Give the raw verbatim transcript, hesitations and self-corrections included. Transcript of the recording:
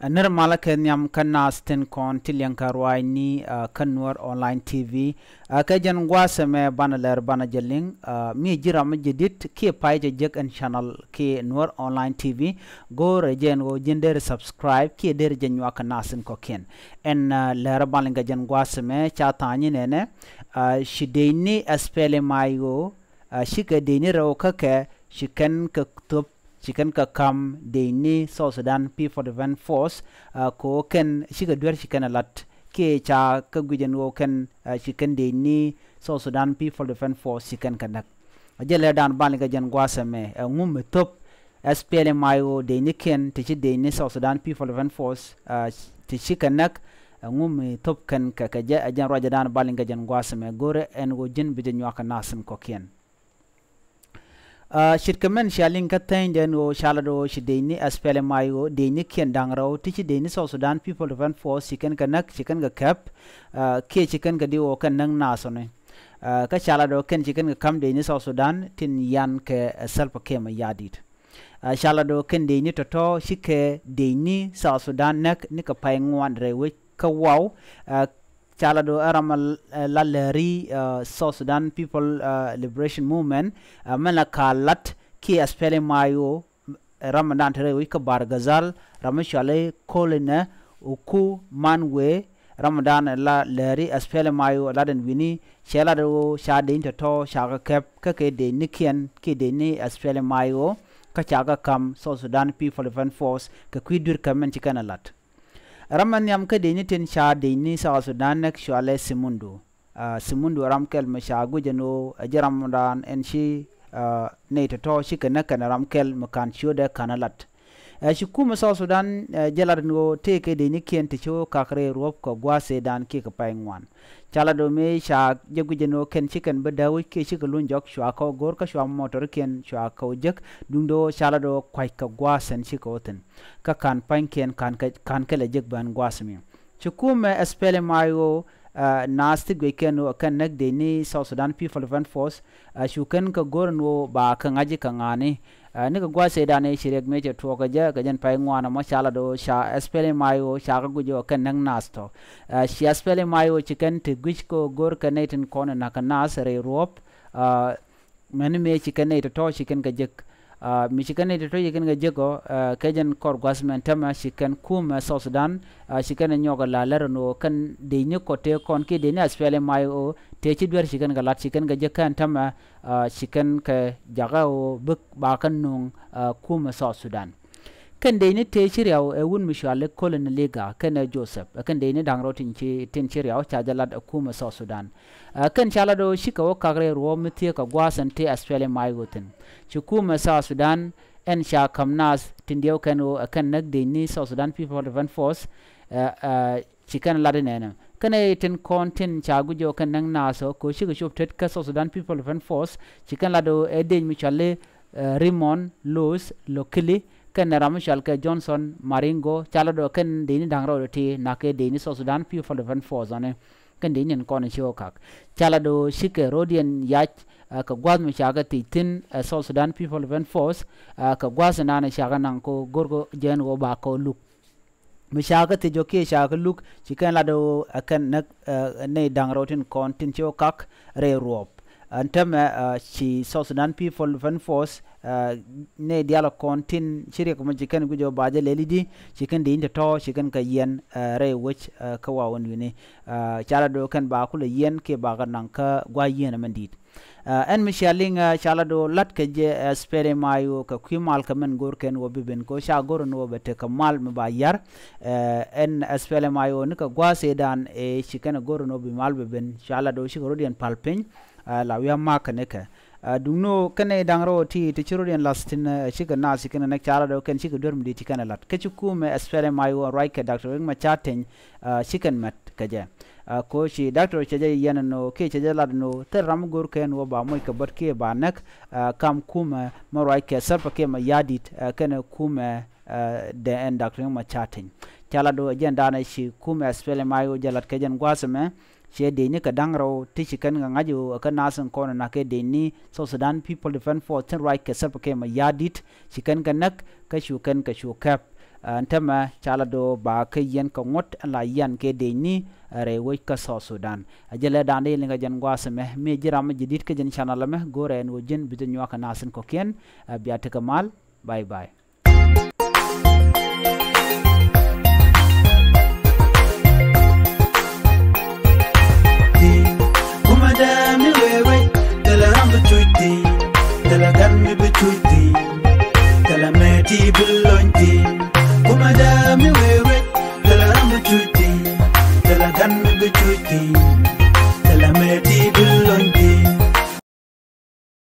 Nir malä kɛ nhiam kä naath tin kɔn ti liɛŋ kä ruaacni, ah, kä Nuer Online T V. Ah, kɛ jɛn gua̱a̱th ɛmɛ banɛ lɛr banɛ jɛ liŋ, ah, mi ji̱ ram mi ji̱ dit kiɛ pay jɛ jek ɛn channel kiɛ Nuer Online T V. Go̱o̱rɛ jɛ ɛn ɣöö ji̱n deri subscribe kiɛ deri jɛ nyuak kä naath tin kɔ̱kiɛn. Ɛn, ah, lɛr banɛ liŋ kɛ jɛn gua̱a̱th ɛmɛ ca tha̱a̱ŋ nyi nɛnɛ, ah, ci dec ni S P L M I O, ah, cikɛ dec ni rɛw kä kɛ ci kɛn kɛ thop ci kɛn kɛ ka̱m dec ni South Sudan People Defense Force, ah, kɛ ɣöö kɛn cikɛ duer ci kɛn ɛ lat kiɛ ca kɛ guic ɛn ɣöö kɛn, ah, ci kɛn dec ni South Sudan People Defense Force ci kɛn kɛ näk. A jɛ lɛ dan bal kɛ jɛn gua̱a̱th ɛmɛ, ɛŋu mi thop S P L M I O dec ni kiɛn ti ci dec ni South Sudan People Defense Force, ah, ti ci kɛ näk, ɛŋu mi thop kɛn kɛ kɛ jɛ, a jɛn ruacɛ dan bal kɛ jɛn gua̱a̱th ɛmɛ. Go̱o̱rɛ ɛn ɣöö ji̱n bi jɛ nyuak kɛ naath tin kɔ̱kiɛn. Ah, ce̱tkɛ mɛn cia liŋ kä thɛnydiɛn ɣöö ca lat ɣöö ci dec ni S P L M I O dec ni kiɛn da̱ŋ rɛw ti ci dec ni South Sudan People Defense Force ci kɛn kɛ näk, ci kɛn kɛ kɛp, ah, kiɛ ci kɛn kɛ di ɣöö kɛn näk naath ɔni. Ah, kä ca lat ɣöö kɛn ci kɛn kɛ ka̱m dec ni South Sudan tin yan kɛ, eh, Salva Kiir Mayardit. Ah, ca lat ɣöö kɛn dec ni tɔ̱tɔ̱ cikɛ dec ni South Sudan näk ni kɛ pay ŋuan rɛy wec kä waw, ah, ca lat ɣöö ɛ ram, eh, la lääri, eh, South Sudan People, eh, Liberation Movement, eh, mɛn la ka lat kiɛ S P L M I O, eh, ram dan te rɛy wec kä Bahr el Ghazal, ram mi cɔali Colonel Oku Manwe, ram dan la lääri S P L M I O lat ɛn wi̱ni, cɛ lat ɣöö ca dec ni tɔ̱tɔ̱ ca kɛ kɛp kä kɛ dec ni kiɛn kiɛ dec ni S P L M I O, kä ca kɛ ka̱m South Sudan People Defense Force kɛ kui̱ dui̱r kɛ mɛn ci kɛn ɛ lat. Ram mi nhiam kä dec ni tin ca dec ni South Sudan näk cɔalɛ Simundu. Ah, Simundu ram kɛl mi ca guic ɛn ɣöö ɛ ji̱ ram dan ɛn ci, ah, nɛy tɔ̱tɔ̱ cikɛ näk kɛnɛ ram kɛl mi ka̱n ciötdɛ ka̱n ɛ lat. Ɛ, ci kumɛ South Sudan, ɛ, jɛ lat ɛn ɣöö tëëkɛ dec ni kiɛn ti ci wä kak rɛy ruɔ̱p kɛ gua̱a̱th ëëdan kiɛ kɛ pay ŋuan. Ca lat ɣöö mëë ca jɛ guic ɛn ɣöö kɛn ci kɛn bi dääk wec kiɛ cikɛ luny jɔk cua kɛ wä go̱r kä cua mɔtɔrkiɛn cua kɛ wä jek, duundɛ ɣöö ca lat ɣöö kua̱c kɛ gua̱a̱th ɛn cikɛ wä thi̱n. Kä ka̱n pa̱nykiɛn ka̱n kɛ, ka̱n kɛ lɛ jek bään gua̱a̱th mi. Ci kumɛ S P L M I O, ah, naath ti guic kɛn ɣöö kɛn näk dec ni South Sudan People Defense Force, ah, cu kɛn kɛ go̱r ɛn ɣöö ba kɛ ŋa̱c kɛ ŋa̱a̱ni. Ah, ni kɛ gua̱a̱th ëëdan ëë ci riɛk mëë cɛ tuɔɔk kɛ jɛ kɛ jɛn pay ŋuan ɛmɔ ca lat ɣöö ca S P L M I O ca kɛ guic ɣöö kɛn näk naath tɔ̱. Ah, ci S P L M I O ci kɛn ti guic kɛ ɣöö go̱r kɛ nɛy tin kɔn ɛ na̱k kɛ naath rɛy ruɔ̱p, ah, mɛni mëë ci kɛn nɛy tɔ̱tɔ̱ ci kɛn kɛ jek. Ah, mi ci kɛn nɛy tɔ̱tɔ̱ ci kɛn kɛ jek ɔ, ah, kɛ jɛn kɔr gua̱th mɛn tämɛ ci kɛn kumɛ South Sudan, ah, ci kɛn ɛ nyɔk ɛ la lɛr ɛn ɣöö kɛn dec ni kɔ tëë kɔn kiɛ dec ni S P L M I O tëë ci duer ci kɛn kɛ lat ci kɛn kɛ jek kɛn tämɛ, ah, ci kɛn kɛ jakä ɣöö bik ba kɛn nuŋ, ah, kumɛ South Sudan. Kɛn dec ni tëë ci riaw ɛ wut mi cuali Colonel Liga kɛnɛ Joseph, ɛ kɛn dec ni da̱ŋ rɛw tin ci, tin ci riaw ca jɛ lat ɛ kumɛ South Sudan. Ɛ kɛn ca lat ɣöö cikɛ wä kak rɛy ruɔ̱ɔ̱p mi thiee kɛ gua̱a̱th ɛn tëë S P L M I O thi̱n. Ci kumɛ South Sudan ɛn ca ka̱m naath tin diɛw kɛn ɣöö ɛ kɛn näk dec ni South Sudan People Defense Force, ɛ, ɛ, ci kɛn lat inɛnɛ. Kɛnɛ tin kɔn tin ca guic ɣöö kɛn näk naath ɔ kɛ ɣöö cikɛ cop tet kä South Sudan People Defense Force, ci kɛn lat ɣöö ɛ dec mi cuali, eh, Raymond Los Lokili, kɛnɛ ram mi cual kɛ Johnson Maringo, ca lat ɣöö kɛn dec ni da̱ŋ rɛw ti na̱k kɛ dec ni South Sudan People Defense Force ɔni. Kɛn dec ni ɛn kɔn ci ɣöö kak. Ca lat ɣöö cikɛ ro̱diɛn yac, eh, kɛ gua̱th mi ca kɛ thiec thi̱n, eh, South Sudan People Defense Force, eh, kɛ gua̱th inanɛ ca kɛ naŋ kɛ ɣöö go̱rkɛ jɛ ɛn ɣöö ba kɛ luk. Mi ca kɛ thiec ɔ kiɛ ca kɛ luk, ci kɛn lat ɣöö ɛ kɛn näk, ɛ, nɛy da̱ŋ rɛw tin kɔn tin ci wä kak rɛy ruɔ̱ɔ̱p. Ɛn tämɛ, ɛ, ci South Sudan People Defense Force, ɛ, nɛy diaal kɔn tin ci riɛk mɔ ci kɛn guic ɣöö ba jɛ lɛl i̱di, ci kɛn dec ni tɔ̱tɔ̱ ci kɛn kɛ yiɛn, ɛ, rɛy wec, ɛ, kä wa̱a̱ wä wi̱ni. Ɛ, ca lat ɣöö kɛn ba kulɛ yiɛn kiɛ ba kɛ naŋ kä gua̱a̱th yieen ɛmɛn di̱i̱t. Ɛ, ɛn mi cia liŋ, ɛ, ca lat ɣöö la̱t kɛ jɛ, ɛ, S P L M I O kɛ kui̱ mal kɛ mɛn go̱r kɛn ɣöö bi ben kɛ ɣöö ca go̱r ɛn ɣöö bɛ tekɛ mal mi ba ya̱r. Ɛ, ɛn S P L M I O ni kɛ gua̱a̱th ëëdan ëë ci kɛn ɛ go̱r ɛn ɣöö bi mal bɛ ben, ca lat ɣöö cikɛ ro̱diɛn pal piny, ɛ, la wi̱i̱ amak kɛ nikɛ. Ɛ, duŋni ɣöö kɛn nɛy da̱ŋ rɛw ti, ti ci ro̱diɛn la̱th tin, ɛ, cikɛ naath ci kɛn ɛ näk ca lat ɣöö kɛn cikɛ duer mi di̱i̱t ci kɛn ɛ la̱t. Kä ci kumɛ S P L M I O ruac kɛ Doctor Riek Machar Teny, ɛ, ci kɛn mɛt kɛ jɛ. Ɛ, kɛ ɣöö ci Doctor cɛ jɛ yiɛn ɛn ɣöö kiɛ cɛ jɛ lat ɛn ɣöö thil ram mi go̱r kɛn ɣöö ba moc kɛ bät kiɛ ba näk, ɛ, kam kumɛ mi ruac kɛ Salva Kiir Mayardit, ɛ, kɛnɛ kumɛ, ɛ, dee ɛn Doctor Riek Machar Teny. Ca lat ɣöö ɛ jɛn danɛ ci kumɛ S P L M I O jɛ lat kɛ jɛn gua̱a̱th ɛmɛ, ciɛ dec ni kɛ da̱ŋ rɛw ti ci kɛn kɛ ŋa̱c ɣöö ɛ kɛ naath in kɔn ɛ na̱k kɛ dec ni South Sudan People Defense Force tin ruac kɛ Salva Kiir Mayardit, ci kɛn kɛ näk kä cu kɛn kɛ cu kɛp. Ɛn täämɛ ca la do̱ ba kä yɛn kɛ ŋuɔ̱t ɛn la yian kɛ dëëcni rɛy wec kä South Sudan. Ɛ jɛn lɛ da̱a̱n dee liŋ kɛ jɛn gua̱a̱th ɛmɛ, mi ji̱ ram mi ji̱ di̱t kä jɛn channel ɛmɛ, go̱rɛ ɛn ɣöö ji̱n bi thil nyuak kɛ naath in kɔ̱kiɛn. Ɛ bia tekɛ mal. Bye bye.